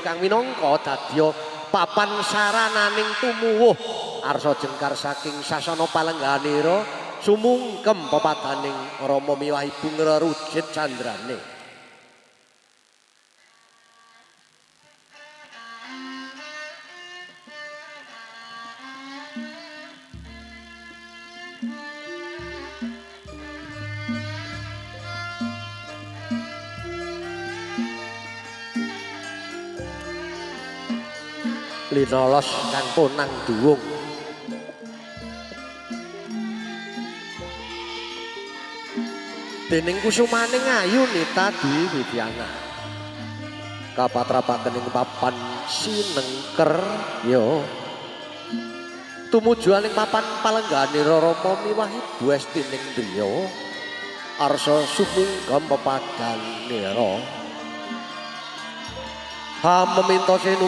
kang minangka dadya papan sarananing tumuwuh arsa jengkar saking sasana palengganira sumungkem pepadaning Rama miwah Ibu ngrerujit candrane. Linolos kang ponang duwung. Dening kusumaning ayu Nita Dwi Widiana. Kapatrapaken ing papan sinengker ya. Tumuju aning papan palengganira Rama miwah Ibu Estining Driya. Arsa sumungkem pepadanira. Ha meminta sinu